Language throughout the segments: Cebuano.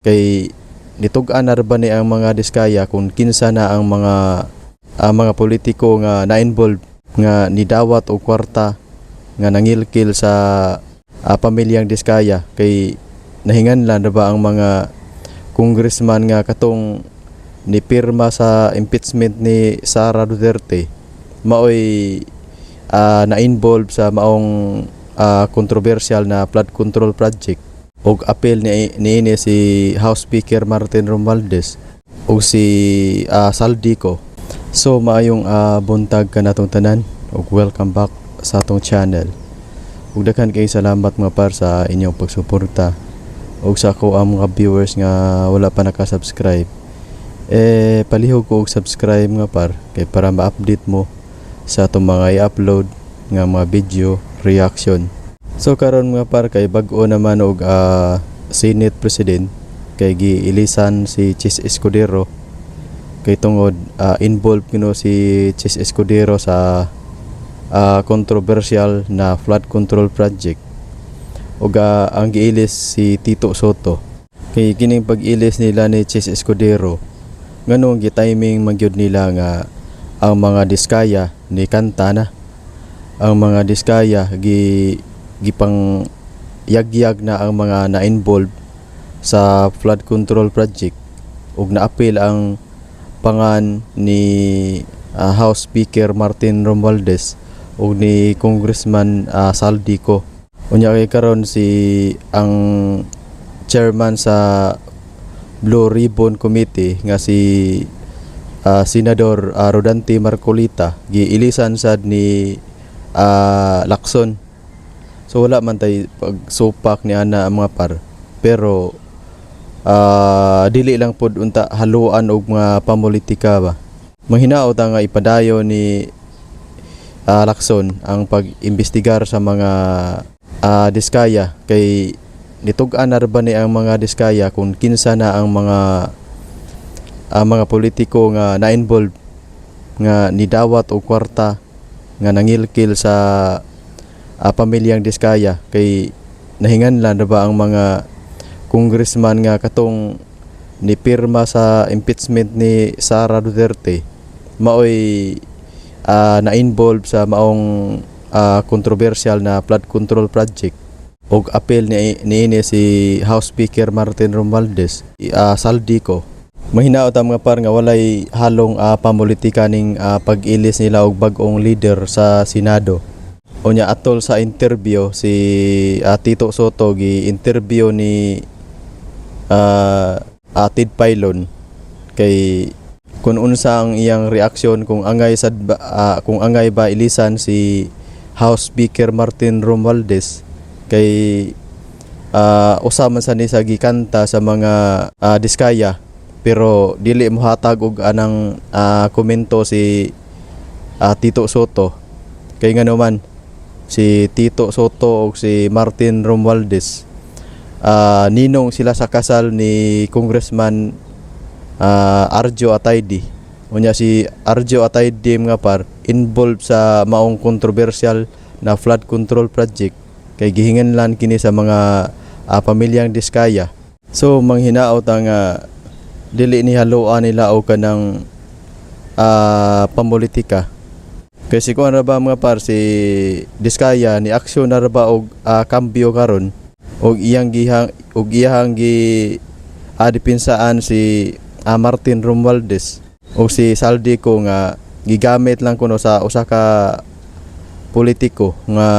Kay nitug-an na ra ba ni ang mga Diskaya kung kinsa na ang mga politiko nga na-involve nga nidawat og kwarta nga nangilkil sa pamilyang Diskaya, kay nahinganlan na ba ang mga congressman nga katong nipirma sa impeachment ni Sara Duterte maoy na-involve sa maong controversial na flood control project, og apil ni niini si House Speaker Martin Romualdez ug si Zaldy Co. So maayong buntag kanatong tanan ug welcome back sa atong channel. Ug daghan kay salamat, mga par, sa inyong pagsuporta ug sa ako ang mga viewers nga wala pa naka-subscribe. Eh, palihog ko og subscribe, mga par, kay para ma-update mo sa atong mga i-upload nga mga video reaction. So karon, mga par, kay bag-o naman og Senate President kay giilisan si Chiz Escudero kay tungod involved kuno si Chiz Escudero sa controversial na flood control project ug ang giilis si Tito Sotto. Kay kining pag-ilis nila ni Chiz Escudero, nganong gi-timing man gyud nila nga ang mga Diskaya ni kanta na, ang mga Diskaya gipang yagyag na ang mga na-involve sa flood control project ug naapil ang pangan ni House Speaker Martin Romualdez ug ni Congressman Zaldy Co. Unya kay karon si ang chairman sa Blue Ribbon Committee nga si Senador Rodante Marcoleta giilisan sad ni Lacson. So wala man tay pagsupak ni ana, mga par. Pero dili lang pod unta haluan og mga pamulitika ba. Manghinaot ta nga ipadayon ni Lacson ang pag-imbestigar sa mga Diskaya kay nitug-an na ra ba ni ang mga Diskaya kung kinsa na ang mga politiko nga na-involve nga nidawat og kwarta nga nangilkil sa pamilyang Diskaya, kay nahinganlan na ba ang mga congressman nga katong nipirma sa impeachment ni Sara Duterte maoy na-involve sa maong controversial na flood control project og apil ni niini si House Speaker Martin Romualdez, Zaldy Co. Mahinaot ang, mga par, nga walay halong pamulitika ning pag-ilis nila og bag-ong leader sa Senado. Unya atol sa interview, si Tito Sotto gi interview ni Ted Failon kay kung unsa ang iyang reaksyon kung angay sad ba, kung angay ba ilisan si House Speaker Martin Romualdez kay usa man sa ni sa gikanta sa mga Diskaya, pero dili mohatag og anang komento si Tito Sotto kay ngano man si Tito Sotto ug si Martin Romualdez, ninong sila sa kasal ni Congressman Arjo Atayde. Unya si Arjo Atayde, mga par, involved sa maong controversial na flood control project kay gihinganlan kini sa mga pamilyang Diskaya. So manghinaot ang dili ni haluan nila og kanang pamulitika. Kay si kuan ra ba, mga par, si Diskaya ni aksyon na ra ba og kambyo karon og iyang gi depinsaan si Martin Romualdez og si Zaldy Co nga gigamit lang kuno sa usa ka politiko nga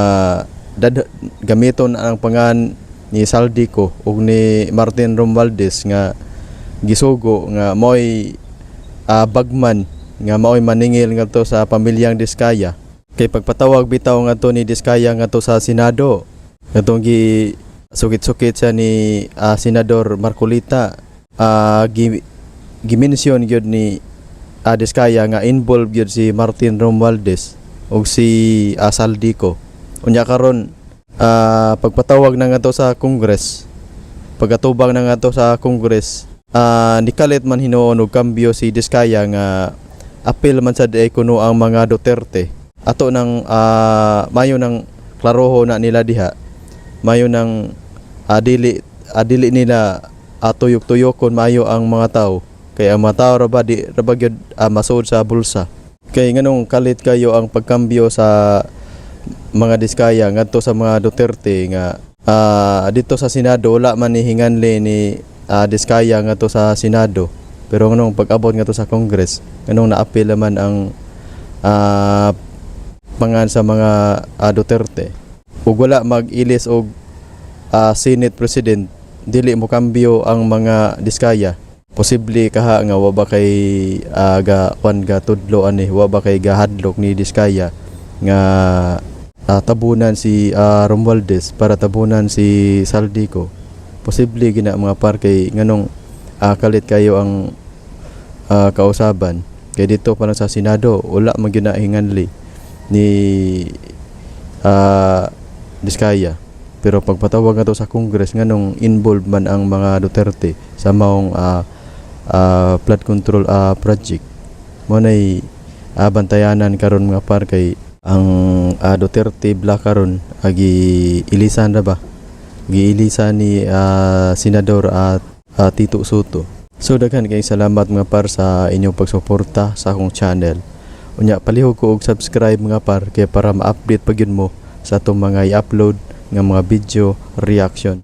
gamiton ang pangan ni Zaldy Co ug ni Martin Romualdez nga gisugo nga mo'y bagman nga mao'y maningil ngadto sa pamilyang Diskaya. Kay pagpatawag bitaw ngadto ni Diskaya ngadto sa Senado, ngadtong gi sukit-sukit siya ni Senador Marcoleta, gi-mention gyud ni Diskaya nga involved gyud si Martin Romualdez ug si Zaldy Co. Unya karon, pagpatawag na ngadto sa Congress, pagkatubang na ngadto sa Congress, nikalit man hinuon og kambyo si Diskaya nga apil man sad ay kuno ang mga Duterte. Ato nang mayo nang klaroho na nila diha, mayo nang dili nila tuyok-tuyokon maayo ang mga tao, kay ang mga tao ra ba di ra ba gyud masuod sa bulsa? Kay nganong kalit kayo ang pagkambyo sa mga Diskaya ngadto sa mga Duterte nga dito sa Senado wala man ni hinganli ni Diskaya ngadto sa Senado, pero nganong pag-abot ngadto sa Congress, nganong naapil man ang pangan sa mga Duterte? Ug wala mag-ilis og Senate President, dili mo kambyo ang mga Diskaya. Posible kaha nga wa ba kay ga kwan, ga tudlo ani, wa ba kay gahadlok ni Diskaya nga tabunan si Romualdez para tabunan si Zaldy Co? Posible gina, mga par, kay nganong kalit kayo ang kausaban, kay dito pa lang sa Senado wala man gyud na hinganli ni Diskaya, pero pagpatawag nga to sa Congress, nganong involved man ang mga Duterte sa maong flood control project? Mo nay bantayanan karon, mga par, kay ang Duterte Black karon agi ilisan ra ba, giilisan ni Senador at Tito Sotto. So daghan kay salamat, mga par, sa inyong pagsuporta sa akong channel. Unya palihog ko og subscribe, mga par, kay para ma-update pa gyud mo sa atong mga i-upload nga mga video reaction.